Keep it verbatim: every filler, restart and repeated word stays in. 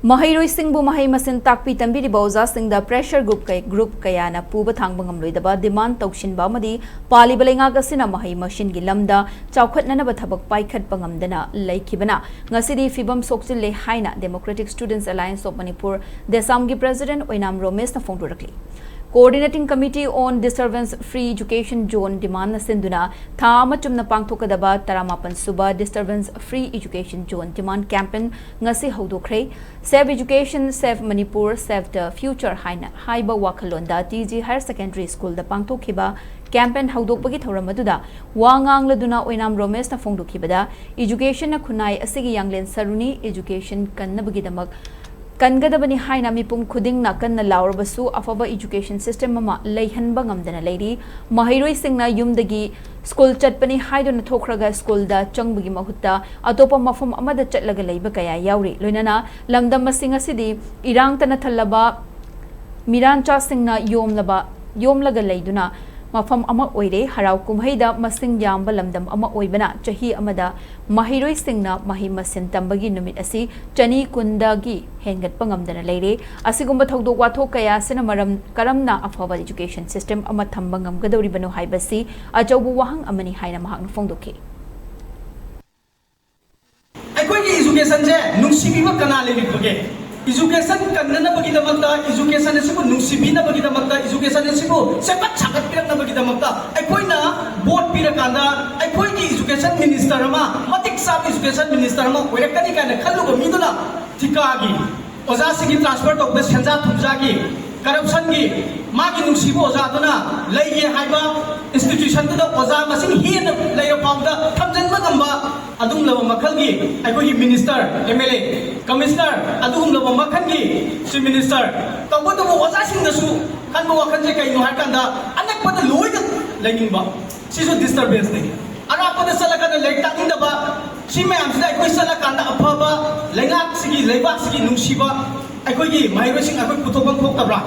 ꯃꯍꯩꯔꯣꯏꯁꯤꯡꯕꯨ ꯃꯍꯩ ꯃꯁꯤꯡ ꯇꯥꯛꯄꯤ ꯇꯝꯕꯤꯔꯤꯕ ꯑꯣꯖꯥꯁꯤꯡꯗ pressure group ꯀꯩ-, group ꯀꯌꯥꯅ ꯄꯨꯕ ꯊꯥꯡꯕ ꯉꯝꯂꯣꯏꯗꯕ demand ꯇꯧꯁꯤꯟꯕ ꯑꯃꯗꯤ ꯄꯥꯜꯂꯤꯕ ꯂꯩꯉꯥꯛ ꯑꯁꯤꯅ ꯃꯍꯩ ꯃꯁꯤꯡꯒꯤ ꯂꯝꯗ ꯆꯥꯎꯈꯠꯅꯅꯕ ꯊꯕꯛ ꯄꯥꯏꯈꯠꯄ ꯉꯝꯗꯅ ꯂꯩꯈꯤꯕꯅ ꯉꯁꯤꯗꯤ ꯐꯤꯕꯝ ꯁꯣꯛꯆꯤꯜꯂꯦ ꯍꯥꯏꯅ Democratic Students Alliance of Manipur, ꯗꯦꯁꯥꯝꯒꯤ president Oinam ꯔꯣꯃꯦꯁꯅ ꯐꯣꯡꯗꯣꯔꯛꯂꯤ꯫ Coordinating Committee on Disturbance Free Education Zone demand ꯅ ꯁꯤꯟꯗꯨꯅ ꯊꯥ ꯑꯃ ꯆꯨꯝꯅ ꯄꯥꯡꯊꯣꯛꯀꯗꯕ ꯇꯔꯥꯃꯥꯄꯟ ꯁꯨꯕ Disturbance Free Education Zone demand campaign ꯉꯁꯤ ꯍꯧꯗꯣꯛꯈ꯭ꯔꯦ꯫ Save Education, Save Manipur, Save the Future ꯍꯥꯏꯅ ꯍꯥꯏꯕ ꯋꯥꯈꯜꯂꯣꯟꯗ T G Higher Secondary School ꯗ ꯄꯥꯡꯊꯣꯛꯈꯤꯕ campaign ꯍꯧꯗꯣꯛꯄꯒꯤ ꯊꯧꯔꯝ ꯑꯗꯨꯗ ꯋꯥ ꯉꯥꯡꯂꯗꯨꯅ ꯑꯣꯏꯅꯥꯝ ꯔꯣꯃꯦꯁꯅ ꯐꯣꯡꯗꯣꯛꯈꯤꯕꯗ, education ꯅ ꯈꯨꯟꯅꯥꯏ ꯑꯁꯤꯒꯤ ꯌꯥꯡꯂꯦꯟ ꯁꯔꯨꯅꯤ, education ꯀꯟꯅꯕꯒꯤꯗꯃꯛ ꯀꯟꯒꯗꯕꯅꯤ ꯍꯥꯏꯅ ꯃꯤꯄꯨꯝ ꯈꯨꯗꯤꯡꯅ ꯀꯟꯅ ꯂꯥꯎꯔꯕꯁꯨ, ꯑꯐꯕ education system ꯑꯃ ꯂꯩꯍꯟꯕ ꯉꯝꯗꯅ ꯂꯩꯔꯤ꯫ ꯃꯍꯩꯔꯣꯏꯁꯤꯡꯅ ꯌꯨꯝꯗꯒꯤ school ꯆꯠꯄꯅꯤ ꯍꯥꯏꯗꯨꯅ ꯊꯣꯛꯈ꯭ꯔꯒ school ꯗ ꯆꯪꯕꯒꯤ ꯃꯍꯨꯠꯇ ꯑꯇꯣꯞꯄ ꯃꯐꯝ ꯑꯃꯗ ꯆꯠꯂꯒ ꯂꯩꯕ ꯀꯌꯥ ꯌꯥꯎꯔꯤ꯫ ꯂꯣꯏꯅꯅ ꯂꯝꯗꯝ ꯑꯁꯤ ꯉꯁꯤꯗꯤ ꯏꯔꯥꯡꯇꯅ ꯊꯜꯂꯕ ꯃꯤꯔꯥꯟꯆꯥꯁꯤꯡꯅ ꯌꯣꯝꯂꯕ, ꯌꯣꯝꯂꯒ ꯂꯩꯗꯨꯅ ꯃꯐꯝ ꯑꯃ ꯑꯣꯏꯔꯦ꯫ ꯍꯔꯥꯎ ꯀꯨꯝꯍꯩꯗ ꯃꯁꯤꯡ ꯌꯥꯝꯕ ꯂꯝꯗꯝ ꯑꯃ ꯑꯣꯏꯕꯅ ꯆꯍꯤ ꯑꯃꯗ ꯃꯍꯩꯔꯣꯏꯁꯤꯡꯅ ꯃꯍꯩ ꯃꯁꯤꯡ ꯇꯝꯕꯒꯤ ꯅꯨꯃꯤꯠ ꯑꯁꯤ ꯆꯅꯤ ꯀꯨꯟꯗꯒꯤ ꯍꯦꯟꯒꯠꯄ ꯉꯝꯗꯅ ꯂꯩꯔꯦ꯫ ꯑꯁꯤꯒꯨꯝꯕ ꯊꯧꯗꯣꯛ ꯋꯥꯊꯣꯛ ꯀꯌꯥ ꯑꯁꯤꯅ ꯃꯔꯝ ꯀꯔꯝꯅ ꯑꯐꯕ education system ꯑꯃ ꯊꯝꯕ ꯉꯝꯒꯗꯧꯔꯤꯕꯅꯣ ꯍꯥꯏꯕꯁꯤ ꯑꯆꯧꯕ ꯋꯥꯍꯪ ꯑꯃꯅꯤ ꯍꯥꯏꯅ ꯃꯍꯥꯛꯅ ꯐꯣꯡꯗꯣꯛꯈꯤ꯫ ꯑꯩꯈꯣꯏꯒꯤ education ꯁꯦ ꯅꯨꯡꯁꯤꯕꯤꯕ ꯀꯅꯥ ꯂꯩꯔꯤꯕꯒꯦ? Education ꯀꯟꯅꯅꯕꯒꯤꯗꯃꯛꯇ, education ꯑꯁꯤꯕꯨ ꯅꯨꯡꯁꯤꯕꯤꯅꯕꯒꯤꯗꯃꯛꯇ, education ꯑꯁꯤꯕꯨ ꯁꯦꯝꯒꯠ ꯁꯥꯒꯠꯄꯤꯔꯛꯅꯕꯒꯤꯗꯃꯛꯇ ꯑꯩꯈꯣꯏꯅ vote ꯄꯤꯔꯀꯥꯟꯗ ꯑꯩꯈꯣꯏꯒꯤ education minister ꯑꯃ, ꯃꯇꯤꯛ ꯆꯥꯕ education minister ꯑꯃ ꯑꯣꯏꯔꯛꯀꯅꯤ ꯀꯥꯏꯅ ꯈꯜꯂꯨꯕ ꯃꯤꯗꯨꯅ ꯊꯤꯀꯥꯒꯤ, ꯑꯣꯖꯥꯁꯤꯡꯒꯤ transfer ꯇꯧꯕꯗ ꯁꯦꯟꯖꯥ ꯊꯨꯝꯖꯥꯒꯤ, corruption ꯒꯤ, ꯃꯥꯒꯤ ꯅꯨꯡꯁꯤꯕ ꯑꯣꯖꯥꯗꯨꯅ ꯂꯩꯒꯦ ꯍꯥꯏꯕ institution ꯗꯨꯗ ꯑꯣꯖꯥ ꯃꯁꯤꯡ ꯍꯦꯟꯅ ꯂꯩꯔ ꯐꯥꯎꯕꯗ ꯊꯝꯖꯤꯟꯕ ꯉꯝꯕ ꯑꯗꯨꯒꯨꯝꯂꯕ ꯃꯈꯜꯒꯤ ꯑꯩꯈꯣꯏꯒꯤ minister, M L A, commissioner ꯑꯗꯨꯒꯨꯝꯂꯕ ꯃꯈꯜꯒꯤ chief minister꯫ ꯇꯧꯕꯇꯕꯨ ꯑꯣꯖꯥꯁꯤꯡꯗꯁꯨ ꯈꯟꯕ ꯋꯥꯈꯜꯁꯦ ꯀꯩꯅꯣ ꯍꯥꯏꯔꯀꯥꯟꯗ ꯑꯅꯛꯄꯗ ꯂꯣꯏꯅ ꯂꯩꯅꯤꯡꯕ, ꯁꯤꯁꯨ disturbance ꯅꯤ꯫ ꯑꯔꯥꯞꯄꯗ ꯆꯠꯂꯀꯥꯟꯗ ꯂꯥꯏꯔꯤꯛ ꯇꯥꯛꯅꯤꯡꯗꯕ, ꯁꯤ ꯃꯌꯥꯝꯁꯤꯗ ꯑꯩꯈꯣꯏ ꯆꯠꯂꯀꯥꯟꯗ ꯑꯐꯕ ꯂꯩꯉꯥꯛꯁꯤꯒꯤ, ꯂꯩꯕꯥꯛꯁꯤꯒꯤ ꯅꯨꯡꯁꯤꯕ ꯑꯩꯈꯣꯏꯒꯤ ꯃꯍꯩꯔꯣꯏꯁꯤꯡ ꯑꯩꯈꯣꯏ ꯄꯨꯊꯣꯛꯐꯝ ꯊꯣꯛꯇꯕ꯭ꯔꯥ?